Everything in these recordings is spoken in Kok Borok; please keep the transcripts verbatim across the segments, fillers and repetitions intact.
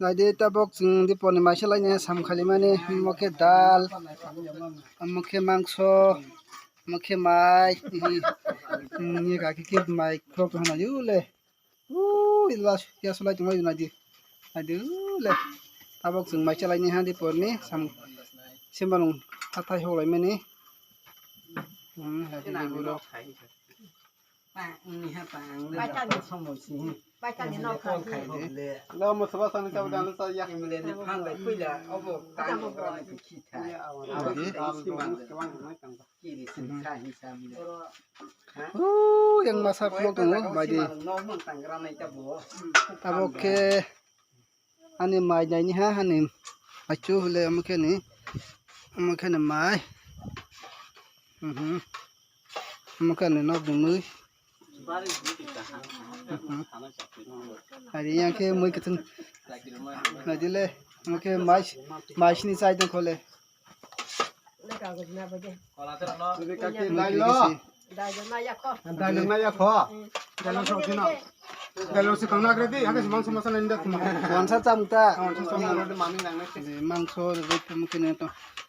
Naidi tabok chwng dipor ni maisa laini sam khali mani, omo khe dal, omo khe mangso, omo khe mai, ni kaki khe mai khok hwnwi le. Ui, last ya sulai tongmai naidi. Naidi le. Tabok chwng maisa laini ha dipor ni sam, sembalung hathai hok lai mani. Hmm, happy birthday bro. Paitani. Paitani no khai. Lo mo soba sani chabu dano sa ya. Emle ne phan bai puila obo tani gra ne khi tha. Abo di. Kiri sin kha hi sa mi. Oh, yang masa vlog tongo, bai di. No mon tangra nai ta bo. Tabok khe ani mai naini ha, ani achu hule omo khe ni, omo khe ni mai. Mhm. Omo khe ni nok ni mui. Mhm. Ari yang khe mui khe thung. Nai di le, omo khe mai, mai sini chai dong khole. Nai ka gud na bade. Nai ka gud na bade. Dai lo na ya kho. Dai lo na ya kho. Dai lo sok dino. Dai lo se kang na gre di, hake mang sama sana inda kuma. Wansa cham ta. Wansa cham na gre mami nang na. Mangso re tum kene to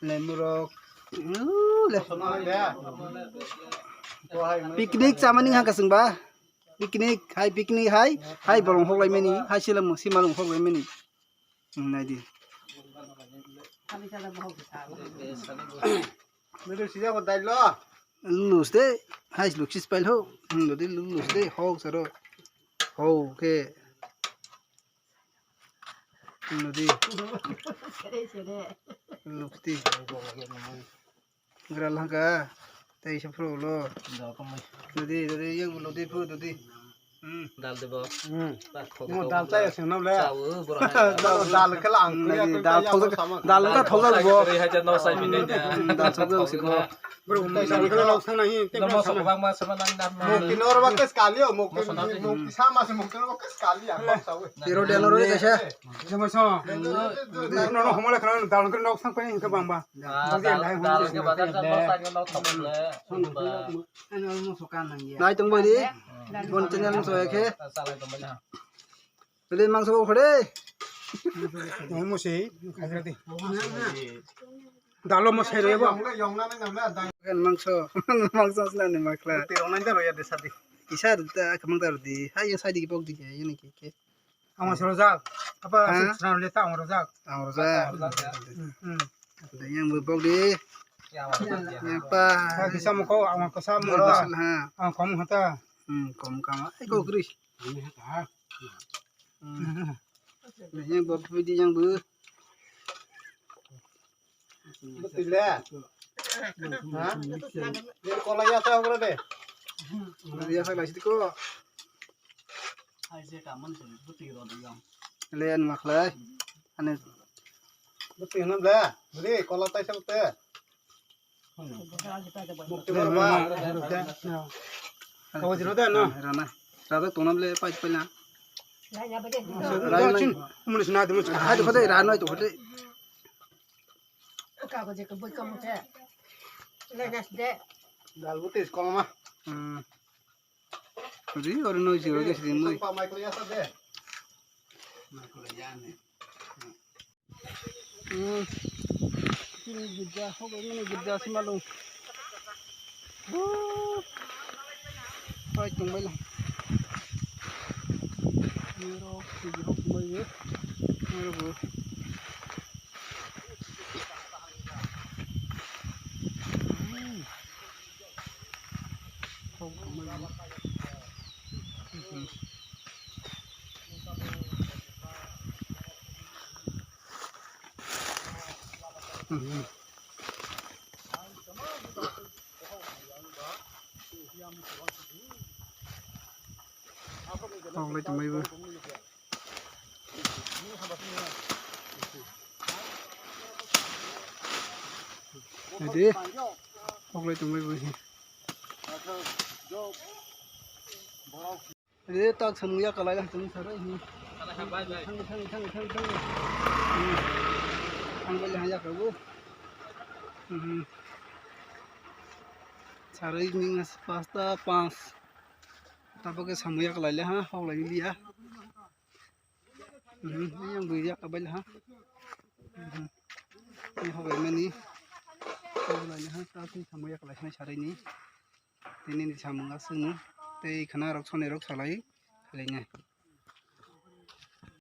lembu rok. Le. Picnic chamani haka sing ba. Picnic hai, picnic hai. Hai borong hok lai mani. Hai silam simalung hok lai mani. Nai di. Nai di sida ko dai lo. Lus de, hai luksis pail ho. Hmm, nodi lus de, ho saro. Ho ke. Hmm, nodi. Lukti. Gra langka. Tei se phuru lo. Dodi, dodi, yang lo di phuru dodi. Hmm. Dal de bo. Hmm. Mo dal chai se nam le. Chao, bro. Dal kala ang. Dal thok, dal ka thok bo. Ri hajar no sai minit. Hmm, dal thok si bo. Bro, mo dal kala lok sana hi. No mo sok bang ma sama nang nam. Mo kinor ba kes kali o, mo kin, mo kisa ma se mo kinor ba kes kali a, bang sa we. Iro delo ro de se. Jema so. No, no, homo le kana dal kala lok sang pe hin ka bang ba. Dal, dal, dal ke bazar jang no sai no thok le. Nai tong bai di. Bon channel no soya khe. Salai tong bai na. Beli mangso bo khore. Nai mo sei, khai di. Dalo mo sei rebo. Kan mangso, mangso sna ni makla. Tirong nai dalo ya de sadi. Isa da kamang dalo di. Hai ya sadi ki bok di ya ni ki ke. Ang rojak. Apa asuk sra le ta ang rojak. Ang rojak. Hmm. Yang bu bok di. Yang pa. Bisa mo ko ang ko sa mo. Ang kom hata. Hmm, kom kama. Ai ko kris. Hmm. Yang bu di yang bu. Betul ya? Hah? Ini kola ya saya udah deh. Kola ya saya kasih kok. Lean maklai. Ane. Betul na bla. Beri kola tai sa betul. Mukti baba. Kau jiro da no. Rana. Rada tonam le pai pai na. Rai chin. Mulis na de mulis. Hai to khode rano to khode. Ka ko je ko boi ko mute. Le nas de. Dal butis koma. Hmm. Ri oro noi jiro ge sri noi. Sampa mai ko ya sa de. Mai ko ya ne. Hmm. Ini gidda, hogo ini gidda si malung. Pai tong bai lang. Nero, ini hok bai ye. Nero bo. Hmm. Hok bai ye. Hmm. Tonglai tongmaibo. Ade, tonglai tongmaibo. Re tak samung ya kalai lang tong sarai hi. Thang thang thang thang thang. Thang bai lang ya kabu. Sarai ni ngas pasta pas. Tabok ke samung ya kalai le ha, hok lai li ya. Yang bui yak abai ha. Ni hobai mani. Hobai ni ha ta twi samung yak lai sai sarai ni. Tini ni samung asung no. Tei khana rok sone rok salai. Khalai nai.